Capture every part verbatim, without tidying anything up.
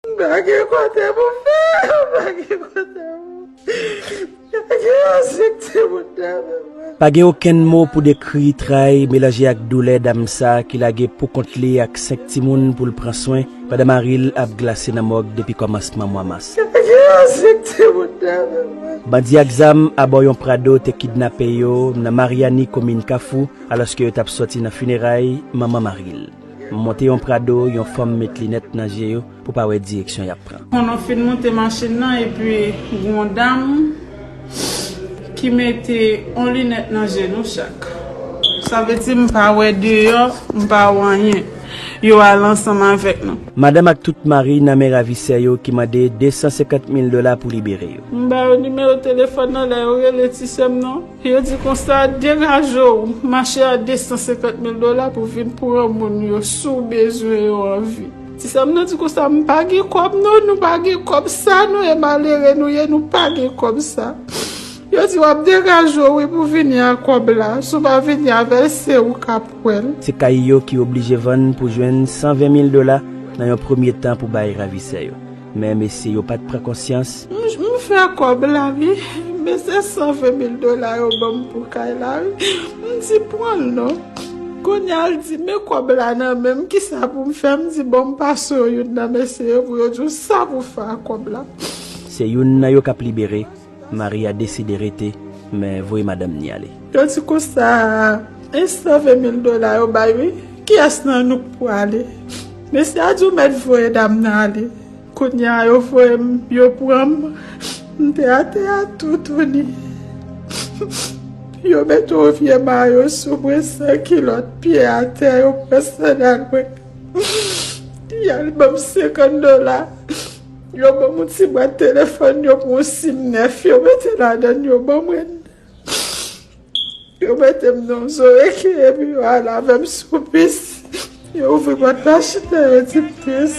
M pa gen kote pou fè, m pa gen kote pou. Pa gen yon sèl timoun nan men mwen. Pa gen okenn mo pou dekri tray melanje ak doulè dam sa ki lage poukont li ak senk timoun pou l pran swen, pandan mari l ap glase nan mòg depi kòmansman mwa mas. Pa gen yon sèl timoun nan men mwen. Bandi ak zam abò yon Prado te kidnape yo nan Maryani, komin Kafou, alòske yo t ap sòti nan fineray manman mari l. Monte yon Prado, yon fanm met linèt nan je yo pou pa wè direksyon y ap pran. Konnen fin monte machin nan, epi gon dam ki mete yon linèt nan je nou chak. Sa vle di m pa wè deyò, m pa wè anyen. Yo al ansanm avèk nou. Madanm ak tout mari nan men ravisè yo ki mande de san senkant mil dola pou libere yo. M ba yo nimewo telefòn nan, lè yo rele ti sè m nan. Yo di konsa, degaje w, mache a de san senkant mil dola pou vin pran moun yo si w bezwen yo an vi. Ti sè m nan di konsa, m pa gen kòb non, nou pa gen kòb sa, nou e malere nou ye, nou pa gen kòb sa. Yo di w ap degaje w wi pou vini ak kòb la, si w pa vini avè l, se ou k ap wè l. Se kay yo ki oblije vann pou jwenn san ven mil dola nan yon premye tan pou bay ravisè yo. Men mesye yo pa t pran konsyans. M, m fè kòb la wi, men se san ven mil dola yo ban m pou kay la wi. M di pran l non. Kounye a l di men kòb la nan men m, kisa pou m fè? M di bon, m pase w youn nan mesye yo pou yo di w sa pou fè ak kòb la. Se youn nan yo k ap libere. Mari a deside rete, men voye madanm ni ale. Yo di konsa, e san ven mil dola yo bay wi, kiyès nan nou k pou ale? Mesye a di w mèt voye dam nan ale. Kounye a yo voye m, yo pran m, m te atè a toutouni. Yo mete yon vye mayo sou mwen, san kilòt, pye atè, yo pran sandal mwen. Y al ban m senkant dola. Yo ban m yon ti bwat telefòn, yo pran yon sim nèf, yo mete ladann, yo ban mwen. Yo mete m nan yon zoreye, epi yo al avè m sou bis. Yo ouvri pòt machin nan, yo di m pis.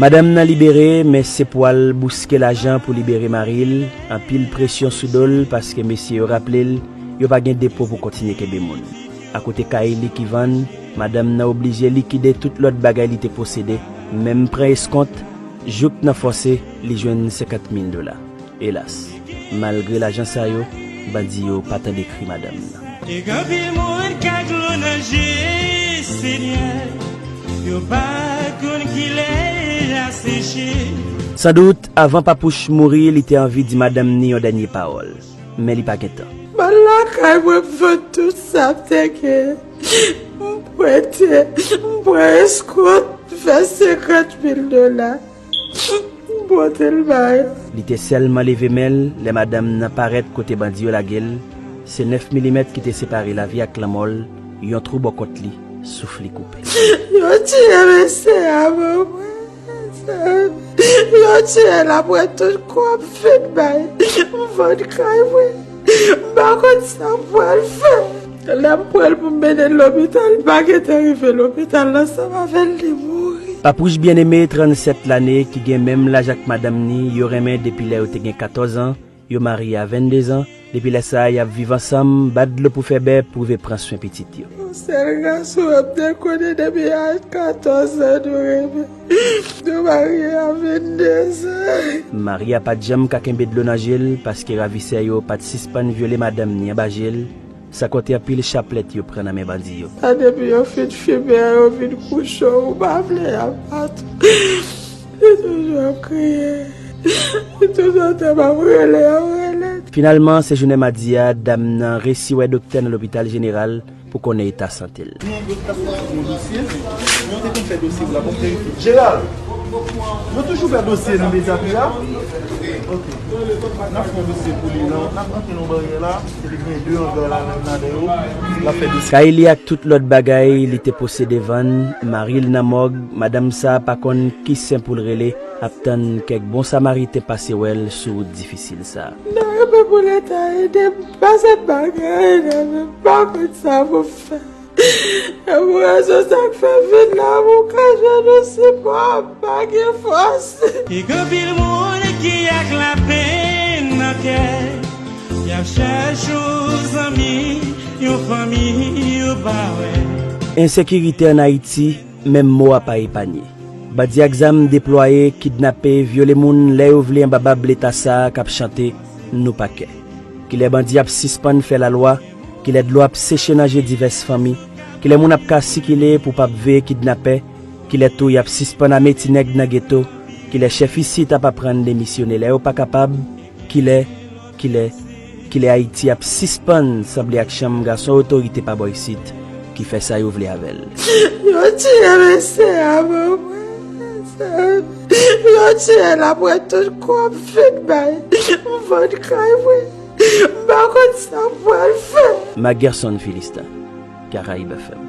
Madanm nan libere, men se pou al bouske lajan pou libere mari l. Anpil presyon sou do l, paske mesye yo raple l, yo pa gen depo pou kontinye kenbe moun. Akote kay li ki vann, madanm nan oblije likide tout lòt bagay li te posede, menm pran eskont, jouk nan fòse li jwenn senkant mil dola. Elas, malgre lajan sa yo, bandi yo pa tande kri madanm nan. Te gen anpil moun k ak dlo nan je, Senyè, yo pa konn kilè l ap seche. Sandout, avan Papouch mouri, li te anvi di madanm ni yon dènye pawòl, men li pa gen tan. M al lakay mwen, m vann tout sa m te gen. M prete, m pran eskont, m fè senkant mil dola. M pote l bay. Li te sèlman leve men l lè madanm nan parèt kote bandi yo lage l. Se nèf milimèt ki te separe lavi ak lanmò l, yon twou bò kont li, souf li koupe. Yo tiye mesye a ban mwen. Yo tiye l apre tout kòb fin bay. M vann kay mwen. M pa konn sa m pral fè. Lè m pran l pou m mennen l lopital, m pa gentan rive lopital ansanm avè l, li mouri. Papouch Byeneme, trannsèt lane, ki gen menm laj ak madanm ni, yo renmen depi lè yo te gen katòz an, yo marye a venndezan, depi lè sa a, y ap viv ansanm, bat dlo pou fè bè, pou rive pran swen pitit yo. Yon sèl gason m te konnen depi a katòz an nou renmen. Nou marye a venndezan. Mari a pa t janm ka kenbe dlo nan je l, paske ravisè yo pa t sispann vyole madanm ni anba je l, san konte anpil chaplèt yo pran nan men bandi yo. Sa depi yo fin fimen an, yo vin kouche w, ou pa vle y ap bat ou. Li toujou ap kriye. Li toujou ap rele, ap rele. Finalman, se jounen madi a, dam nan resi wè doktè nan lopital jeneral pou konnen eta sante l. Gen yon dosye, nou te konn fè dosye pou la, pou verifye. Jeral, nou toujou fè dosye nan Mediapri a? Ok. N ap fè yon dosye pou li, non? N ap rantre nan baryè la, se te gen de anga la, nan ladan yo, l ap fè dosye. Kay li ak tout lòt bagay li te posede vann, mari l nan mòg, madanm sa a pa konn ki sen pou l rele, ap tann kèk bon samariten pase wè l sou wout difisil sa a. Nan renmen pou Leta ede m, pase bagay nan men m, pa konn sa pou m fè. E pou rezon sa k fè m vin la, pou ka jwenn yon sipò, m pa gen fòs. E gen anpil moun ki ak lapenn nan kè, y ap chèche yon zanmi, yon fanmi, yo pa wè. Ensekirite ann Ayiti, menm mo a pa epanye. Bandi ak zam deplwaye, kidnape, vyole moun lè yo vle anba bab Leta sa a k ap chante nou pa kè. Kilè bandi ap sispann fè lalwa? Kilè dlo ap seche nan je divès fanmi? Kilè moun ap ka sikile pou p ap veye kidnapè? Kilè tou y ap sispann ame ti nèg nan geto? Kilè chèf isit ap aprann demisyone lè yo pa kapab? Kilè, kilè, kilè Ayiti ap sispann sanble ak chanm gason otorite pa bò isit ki fè sa yo vle avè l? Yo tiye mesye a, mwen. Yo tiye l apre tout kou ap fin bay. M vann kay mwen. M pa konn sa m pral fè. Mac Gerson Philistin, Caraïbes F M.